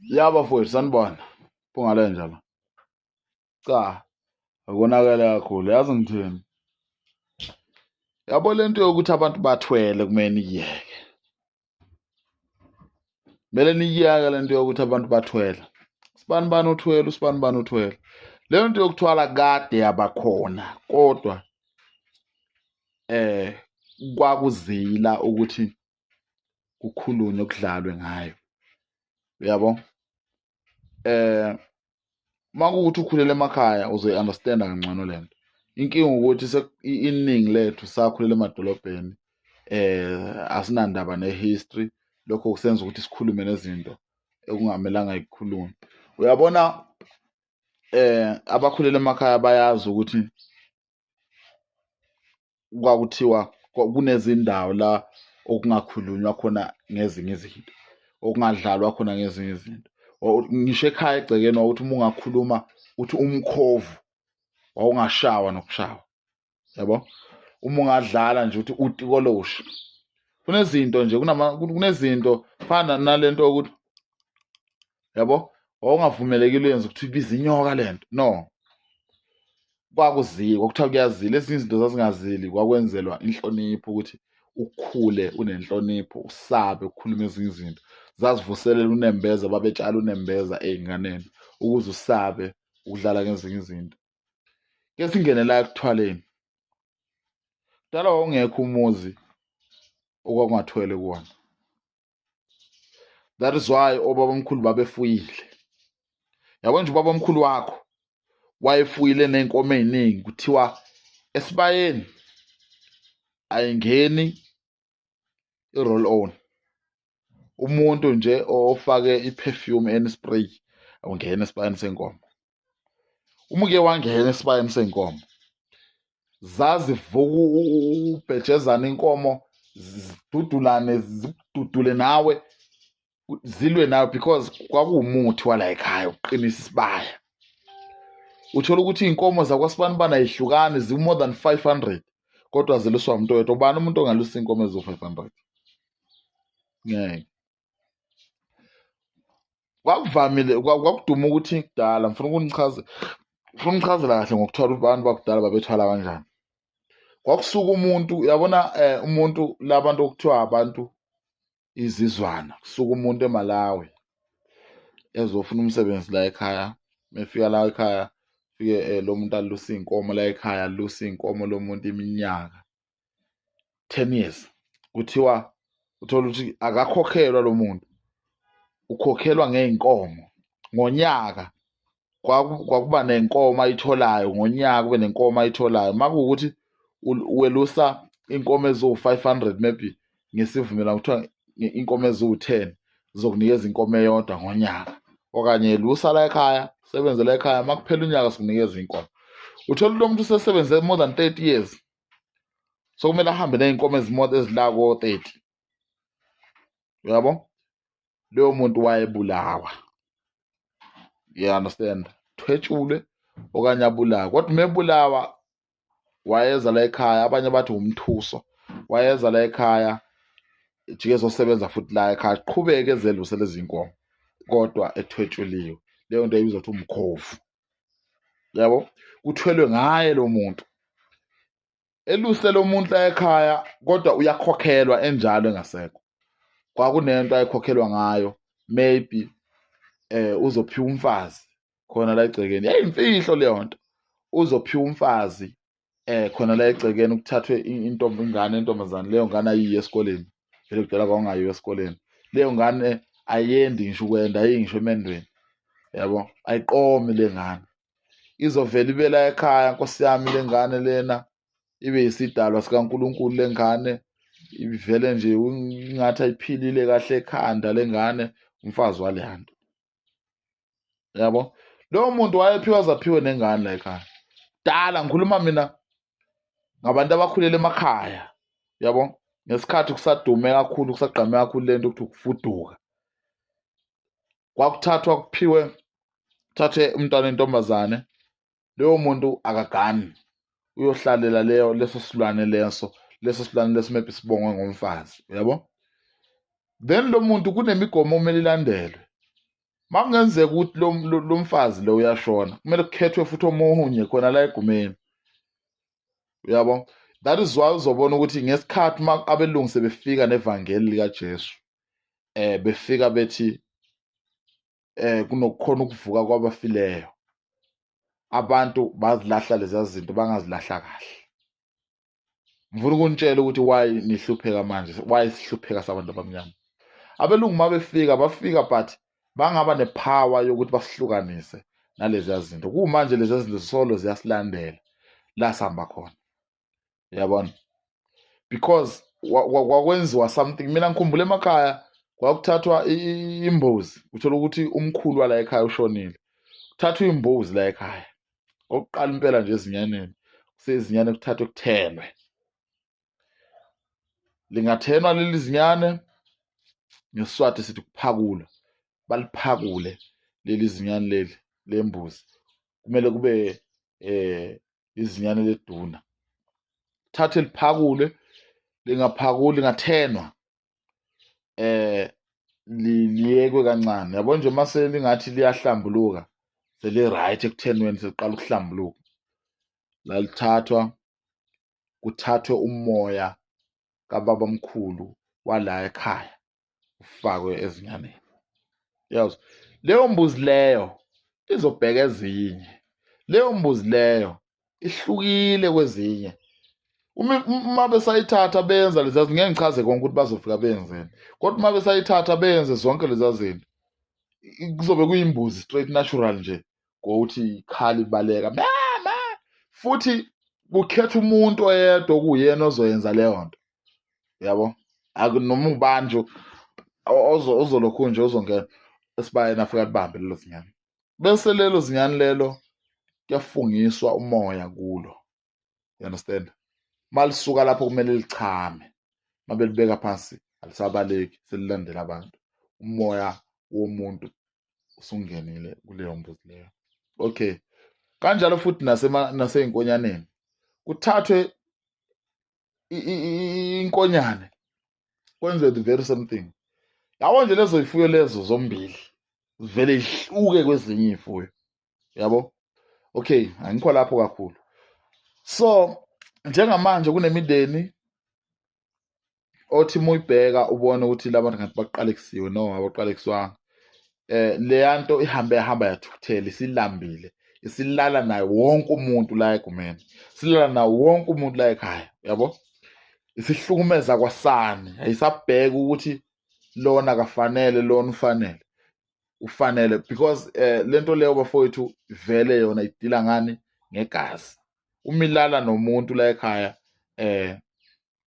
Ya bafowethu, sanibona. Phunga lenja la. Cha, akonakele kakhulu. Yazi ngithini? Yabo lento yokuthi abantu bathwele kumele niyiyeke. Kumele niyiyeke lento yokuthi abantu bathwele. Sibani bani uthwele, usibani bani uthwele. Leyo nto yokuthwala kade yabakhona kodwa kwakuzila ukuthi kukhulunywe kudlalwe ngayo. Uyabo? Makuwukuthi ukhulele emakhaya uzoyi-understanda kangcono lento. Inkinga ukuthi iningi lethu sakhulela emadolobheni, asinandaba ne-history. Lokho kusenza ukuthi sikhulume nezinto ekungamelanga yikhulunywe. Uyabona, abakhulele emakhaya bayazi ukuthi kwakuthiwa kunezindawo la okungakhulunywa khona ngezinye izinto, okungadlalwa khona ngezinye izinto. Ngisho ekhaya egcekeni wawuthi uma ungakhuluma uthi umkhovu wawungashawa nokushawa, yabo. Uma ungadlala nje uthi utikoloshi. Kunezinto nje, kunezinto fana nalento yokuthi, yabo, wawungavumelekile uyenze ukuthi ibize inyoka lento. No, kwakuzikwa kuthiwa kuyazila. Ezinye izinto zazingazili, kwakwenzelwa inhlonipho ukuthi ukhule unenhlonipho, usabe ukukhuluma ezinye izinto. Zazivuselela unembeza, babetshala unembeza ey'nganeni ukuze usabe ukudlala ngezinye izinto. Ke singene la ekuthwaleni. Kudala wawungekho umuzi okwakungathwele kuwona. That is why obabamkhulu babefuyile. Yabo nje ubabamkhulu wakho wayefuyile ney'nkomo ey'ningi, kuthiwa esibayeni ayingeni i-roll on. Umuntu nje ofake i-perfume and spray awungena esibayeni senkomo. Uma uke wangena esibayeni senkomo, zazivuka ubhejezana inkomo, zidudulane, zikududule nawe, zilwe nawe, because kwakuwumuthi wala ekhaya ukuqinisa isibaya. Uthola ukuthi iy'nkomo zakwasibanibani ayihlukani, zi-more than 500, kodwa ziluswa umuntu oyedwa. Ubani umuntu ongalusa iy'nkomo eziwu-500? Ngeke. Kwakuvamile, kwakuduma ukuthi kudala, ngifuna ukunichaza, ngifuna ukunichazela kahle ngokuthwala ukuthi abantu bakudala babethwala kanjani. Kwakusuka umuntu, uyabona, umuntu labantu okuthiwa abantu izizwana, kusuka umuntu eMalawi ezofuna umsebenzi la ekhaya. Mefika la ekhaya, fike lo muntu aluse iy'nkomo la ekhaya, aluse iy'nkomo lo muntu iminyaka 10 years. Kuthiwa uthola ukuthi akakhokhelwa lo muntu, ukhokhelwa ngey'nkomo ngonyaka. Kwakuba nenkomo ayitholayo ngonyaka, kube nenkomo ayitholayo. Makuwukuthi welusa inkomo eziwu-500, maybe ngesivumelwano kuthiwa inkomo eziwu-10 zokunikeza inkomo eyodwa ngonyaka, okanye lusa la ekhaya, sebenze la ekhaya, makuphela unyaka sikunikeza inkomo. Uthola lo muntu usesebenze more than 30 years, so kumele ahambe ney'nkomo ezila ko-30, uyabo. Loyo muntu wayebulawa, you understand, thwetshulwe okanye abulawe. Kodwa uma ebulawa wayeza la ekhaya, abanye bathi umthuso, wayeza la ekhaya jike ezosebenza futhi la ekhaya, aqhubeke ezeluse lezi nkomo kodwa ethwetshuliwe. Leyo nto ebizwa ukuthi umkhovu, yabo. Kuthwelwe ngaye lo muntu, eluse lo muntu la ekhaya, kodwa uyakhokhelwa enjalo engasekho. Kwakunento ayikhokhelwa ngayo, maybe uzophiwa umfazi khona la egcekeni. Yayimfihlo leyo nto, uzophiwa umfazi khona la egcekeni, kuthathwe intombi, ingane entombazane. Leyo ngane ayiyi esikoleni vele, kudala kwakungayiwa esikoleni. Leyo ngane ayendi ngisho ukwenda, ayiyi ngisho emendweni, yabo, ayiqomi le ngane. Izovela ibe la ekhaya, nkosi yami, le ngane lena ibe yisidalwa sikaNkulunkulu. Le ngane ivele nje ingathi ayiphilile kahle ekhanda le ngane, umfazi waleya nto, yabo. Lowo muntu wayephiwa azaphiwe nengane la ekhaya. Dala ngikhuluma mina ngabantu abakhulele emakhaya, yabo, ngesikhathi kusadume kakhulu, kusagqame kakhulu lento ukuthi ukufuduka. Kwakuthathwa kuphiwe, kuthathwe umntwana wentombazane, leyo muntu akagani, uyohlalela leyo leso silwane leso, leso silwane leso maybe sibongwe ngomfazi, uyabo. Then lo muntu kunemigomo okumele ilandelwe. Makungenzeka ukuthi lo mfazi lo uyashona, kumele kukhethwe futhi omunye khona la egumeni, uyabo. That is why uzobona ukuthi ngesikhathi abelungu sebefika nevangeli likaJesu, befika bethi kunokukhona ukuvuka kwabafileyo, abantu bazilahla lezi zinto, bangazilahla kahle. Ngifuna ukunitshela ukuthi why nihlupheka manje, why sihlupheka sabantu abamnyama. Abelungu mabefika bafika, but bangaba nepower yokuthi basihlukanise nalezi zinto. Kumanje lezi zinto solo ziyasilandela la sihamba khona, uyabona, because kwakwenziwa something. Mina ngikhumbula emakhaya kwakuthathwa imbuzi, uthola ukuthi umkhulu wala ekhaya ushonile, kuthathwa imbuzi la ekhaya okuqala impela nje ezinyaneni, kusezinyane kuthathwe kuthenwe, lingathenwa leli zinyane, ngeSiswati sithi kuphakula, baliphakule leli zinyane leli lembuzi, kumele kube izinyane leduna, thathe liphakule, lingaphakuli lingathenwa, liyekwe kancane, yabo nje mase lingathi liyahlambuluka, seli right ekuthenweni, seliqala ukuhlambuluka, lalithathwa kuthathwe umoya kababa mkhulu wala ekhaya ufakwe ezinyaneni. Yazi leyo mbuzi leyo izobheka ezinye, leyo mbuzi leyo ihlukile kwezinye. Uma besayithatha benza lezi, ngeke ngichaze konke ukuthi bazofika benzeni, kodwa uma besayithatha benze zonke lezi zinto, kuzobe kuyimbuzi straight natural nje, ngokuthi ikhala ibaleka mama. Futhi kukhetha umuntu oyedwa okuyena ozoyenza leyo nto, yabo, akunoma ubani nje ozolokhu nje ozongena esibayeni afika libambe lelo zinyane, bese lelo zinyane lelo kuyafungiswa umoya kulo, you understand. Malisuka lapho kumele lichame, mabelibeka phansi alisabaleki, selilandela abantu, umoya womuntu usungenile kuleyo mbuzi leyo. Okay, kanjalo futhi naseyinkonyaneni kuthathwe inkonyane kwenziwe the very same thing. Yabo nje lezo ifuyo lezo zombili zivele ihluke kwezinye ifuyo, yabo. Okay, angikho lapho kakhulu. So njengamanje kunemindeni othi muyibheka ubone ukuthi labantu ngathi baqalekisiwe, no abaqalekiswanga. Leya nto ihambe yahamba yathukuthela, isilambile, isilala naye wonke umuntu la egumeni, silala nawo wonke umuntu la ekhaya, yabo. Isihlukumeza kwasani, ayisabheka ukuthi lona kafanele, lona ufanele, ufanele, because lento leyo bafowethu vele yona idila ngani, ngegazi. Uma ilala nomuntu la ekhaya,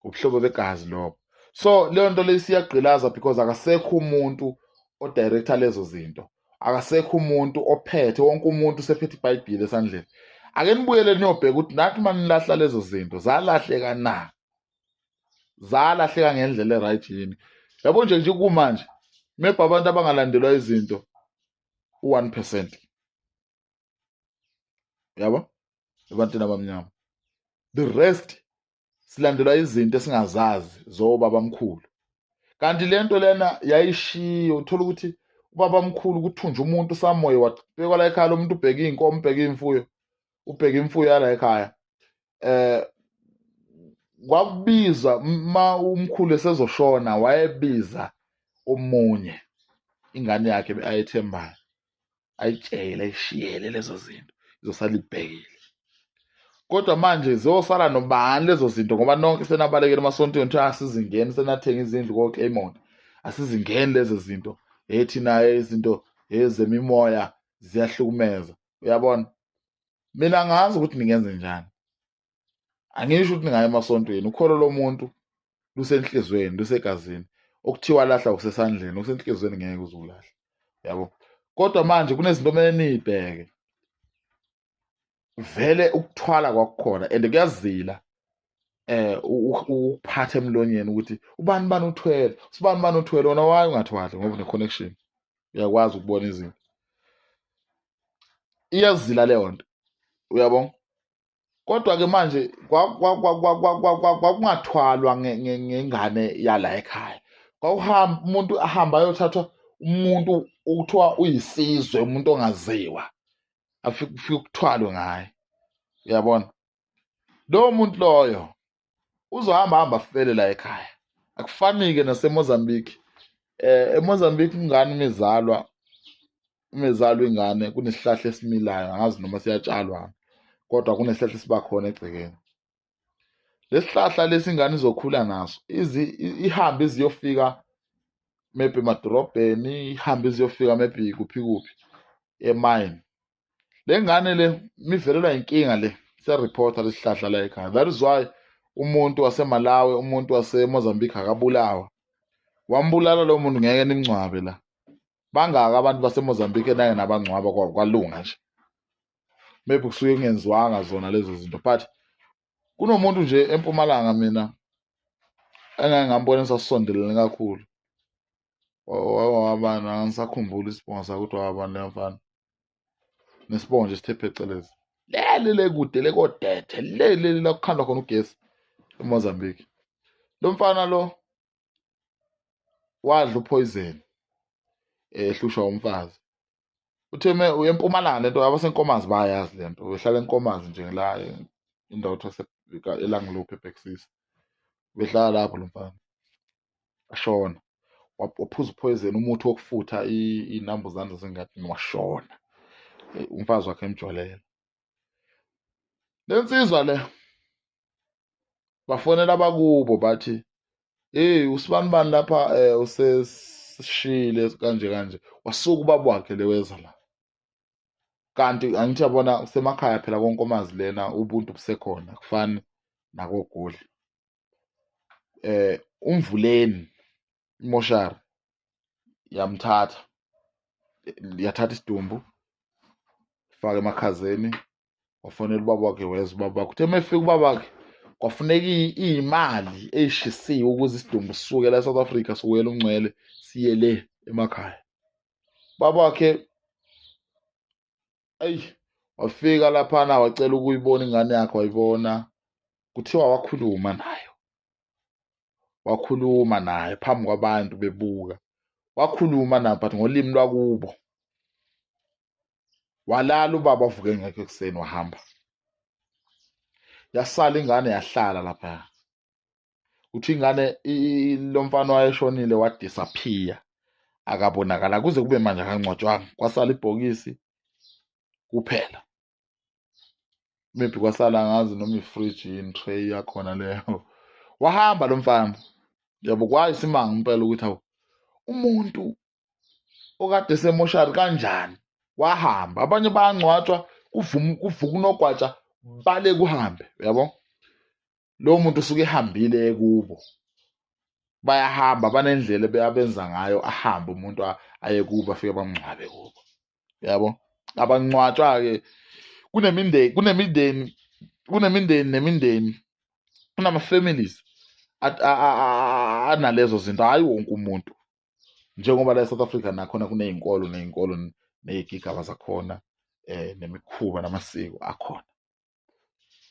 ubuhlobo begazi lobo. So leyo nto leyo isiyagqilaza, because akasekho umuntu odirector lezo zinto, akasekho umuntu ophethe, wonke umuntu usephethe iBhayibheli esandleni. Ake nibuyele niyobheka ukuthi nathi manilahla lezo zinto zalahleka na, zalahleka ngendlela eright yini. Yabo nje kumanje maybe abantu abangalandelwa izinto u1%, yabo, ebantwini abamnyama, the rest silandelwa izinto esingazazi zobaba mkhulu. Kanti lento lena yayishiyo, uthola ukuthi ubaba mkhulu kuthunja umuntu samoya wabekwa la ekhaya, lo muntu ubheka iy'nkomo, ubheka iy'mfuyo, ubheka imfuyo yala ekhaya. Kwakubiza ma umkhulu esezoshona, wayebiza omunye ingane yakhe ayethembayo, ayitshele, ayishiyele lezo zinto, izosala ibhekile. Kodwa manje ziyosala nobani lezo zinto, ngoba nonke senabalekela emasontweni, kuthiwa asizingeni, senathenga izindlu ko-Claymont, asizingeni lezo zinto, thina izinto ezemimoya ziyahlukumeza, uyabona. Mina ngazi ukuthi ningenze njani, angisho ukuthi ningaye emasontweni, ukholo lomuntu lusenhlizweni, lusegazini, okuthiwa lahla kusesandleni, okusenhlizweni ngeke uze ulahla, yabo. Kodwa manje kunezinto okumele niyibheke, vele ukuthwala kwakukhona and kuyazila ukuphatha emlonyeni ukuthi ubani bani uthwele, usibani bani uthwele, wona waye ungathwali ngoba une connection, uyakwazi ukubona izinto, iyazila leyo nto, uyabona. Kodwa ke manje kwakungathwalwa ngengane yala ekhaya, kwakuhamba umuntu ahamba ayothathwa umuntu. ukuthiwa uyisizwe umuntu ongaziwa afike kufike kuthwalwe ngaye uyabona lowo muntu loyo uzohamba hamba afele la ekhaya akufanike naseMozambique eMozambique ingane imizalwa imizalwa ingane kunesihlahla esimilayo angazi noma siyatshalwa kodwa kunesihlahla esiba khona egcekeni lesihlahla lesi ingane izokhula naso izi ihambe iziyofika maybe emadorobheni ihambe iziyofika maybe kuphi kuphi emayini Le ngane le mivelelwa inkinga le siyareporta lesihlahla la ekhaya. That is why umuntu waseMalawi, umuntu waseMozambique akabulawa. Wambulala lo muntu ngeke nimngcwabe la. Bangaka abantu baseMozambique enake nabangcwaba kwalunga nje. Maybe kusuke kungenziwanga zona lezo zinto but kunomuntu nje eMpumalanga mina engake ngambona sasisondelene kakhulu. Wawabani angisakhumbuli isibongo sakhe ukuthi wawabani leyo mfana. Nesibongo nje sithe phecelezi. Leli le kude le kodethe le le la kukhandwa khona ugesi eMozambique. Lo mfana lo wadla upoison ehlushwa umfazi. Uthe me uye eMpumalanga lento abasenkomazi bayazi lento uhlala enkomazi nje la indawo kuthiwa eLangiluphi eBhekisisa. Behlala lapho lo mfana. Washona. Waphuza uphoyizeni umuthi wokufutha iy'nambuzane zasengadini washona. Umfazi wakhe emjolela. Le nsizwa le bafonela abakubo bathi hey usibanibani lapha usesishile kanje kanje wasuka ubaba wakhe le weza la kanti angithi yabona usemakhaya phela konkomazi lena ubuntu busekhona kufani nakogoli umvuleni imoshari yamthatha yathatha isidumbu faka emakhazeni wafonela ubaba wakhe weza ubaba wakhe uthe uma efika ubaba wakhe kwafuneka iy'mali ey'shisiwe ukuze isidumbu sisuke la e-South Africa siwele umngcele siye le emakhaya baba wakhe ayi wafika laphana wacela ukuyibona ingane yakhe wayibona kuthiwa wakhuluma nayo wakhuluma naye phambi kwabantu bebuka wakhuluma naye but ngolimi lwakubo walala ubaba wavuka engekho ekuseni wahamba yasala ingane yahlala lapha uthi ingane lo mfana wayeshonile wadisappear akabonakala kuze kube manje akangcwatshwanga kwasala ibhokisi kuphela maybe kwasala ngazi noma ifridge yini tray yakhona leyo wahamba lo mfana yabo kwayisimanga impela ukuthi awu umuntu okade semoshari kanjani wahamba abanye bayangcwatshwa kuvuma kuvuka unogwaja bale kuhambe uyabo lowo muntu usuke ehambile kubo bayahamba banendlela abenza ngayo ahambe umuntu aye kubo afike bamngcwabe kubo yabo abangcwatshwa-ke kunemindeni kunemindeni kunemindeni nemindeni kunama-families analezo zinto hhayi wonke umuntu njengoba la e-South Africa nakhona kuney'nkolo ney'nkolo ney'gigaba zakhona nemikhuba namasiko akhona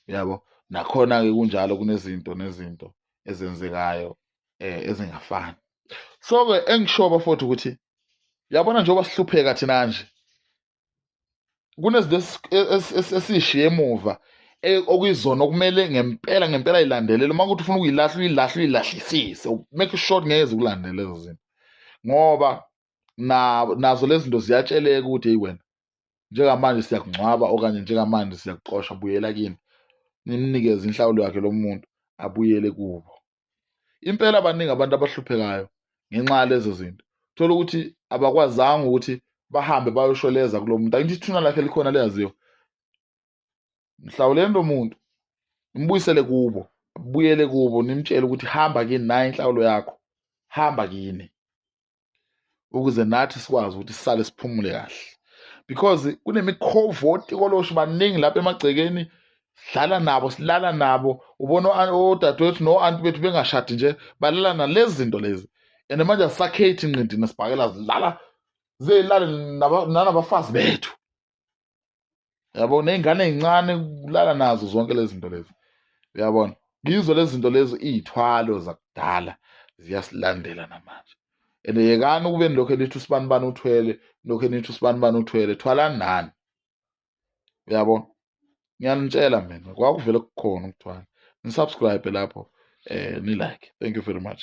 yabo nakhona-ke kunjalo kunezinto nezinto ezenzekayo ezingafani so-ke engisho bafowethu ukuthi yabona njengoba sihlupheka thina kanje kunezinto esishiye emuva okuyizona okumele ngempela ngempela ilandelele uma kuthi ufuna ukuyilahla uyilahla uyilahlisise make sure ngeke zikulandele lezo zinto ngoba nazo lezi zinto ziyatsheleka ukuthi hey wena njengamanje siyakungcwaba okanye njengamanje siyakuxosha buyela kini nimnikeze inhlawulo yakhe lo muntu abuyele kubo impela baningi abantu abahluphekayo ngenxa yalezo zinto thola ukuthi abakwazanga ukuthi bahambe bayosholeza kulo muntu angithi ithuna lakhe likhona liyaziwa mhlawuleni lo muntu nimbuyisele kubo abuyele kubo nimtshele ukuthi hamba kini nayi inhlawulo yakho hamba kini ukuze nathi sikwazi ukuthi sisale siphumule kahle because kunemikhovo otikoloshi baningi lapha emagcekeni sidlala nabo silala nabo ubona odadewethu no-anti bethu bengashadi nje balala nalezi zinto lezi and manje asisakhethi nqindi nesibhakela zilala zeyilale nanabafazi bethu yabo ney'ngane ey'ncane kulala nazo zonke lezi zinto lezi uyabona yizo lezi zinto lezi iy'thwalo zakudala ziyasilandela namanje. And yekani ukube nilokhu nithi usibanibani uthwele, nilokhu nithi usibanibani uthwele, thwalani nani. Uyabona, ngiyanitshela mina kwakuvele kukhona ukuthwala. Ni-subscribe lapho, ni-like. Thank you very much.